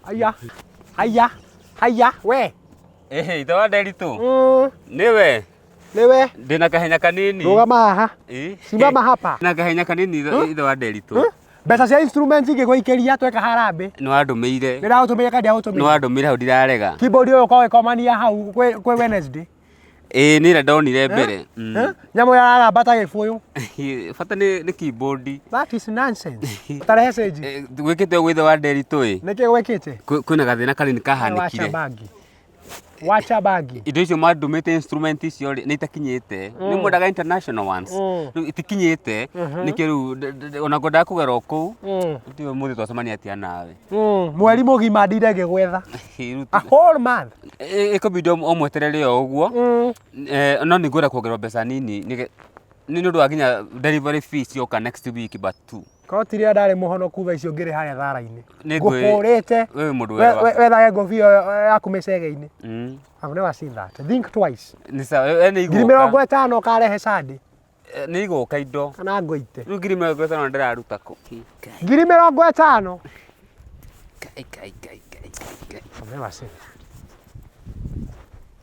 Aya, aya, aya, we. Ĩhĩ, ithe wa Nderitu. Nĩwe. Nĩwe. Ndĩna kahenya kanini. Rũgama haha. Ĩ. Simama hapa. Na kahenya kanini ithe wa Nderitu. Mbeca cia instruments ingĩgũikĩria tweka harambĩ. Nĩ wandũmĩire. Nĩndagũtũmĩire kana ndiagũtũmĩire? Nĩ wandũmĩire hau ndirarega. Keyboard ũyũ ũkorwo ĩkomania hau kwĩ Wednesday. Ĩĩ nĩ ĩrĩa ndonire mbere. Eh? Nyamũ yaragamba ta gĩbũyũ. Bata nĩ keyboard. That is nonsense. Tarehe cenji. Eh, Gwĩkĩte ũguo ithe wa Nderitu ĩ. Nĩkĩ gwĩkĩte? Kwĩna gathĩna kanini Wacha kahanĩkire. bangi. Wacha bangi. Indo icio mandũmĩte instrument icio rĩ nĩ itakinyĩte. Nĩ mwendaga international ones. Rĩu itikinyĩte nĩkĩo rĩu ona ngwendaga kũgera o kũu. Ndiũĩ ũmũthĩ twacemania atĩa nawe. Mweri mũgima ndinde ngĩgwetha. Rĩu A whole month. Ĩkũbidi ũmweterere o ũguo. Eh, no nĩ ngwenda kuongererwo mbeca nini nĩ ũndũ wa nginya delivery fee cioka next week but two. Korwo ti rĩrĩa ndarĩ mũhonoku thaa icio ngĩrĩ harĩa thara-inĩ. Nĩ ngwĩ- Ngũhũrĩte. Wewe mũndũ wega. Wethage ngũbia ĩyo yaku mĩcege-inĩ. I've never seen that. Think twice. Nĩ sawa, we nĩ Ngiri igũka. 50 ũkarehe Sunday. Eh, Nĩ igũka indo. Kana ngũite. Rĩu 50,000 ndĩraruta kũ? 50,000. Ngai, Ngai, Ngai, Ngai, Ngai. I've never seen that.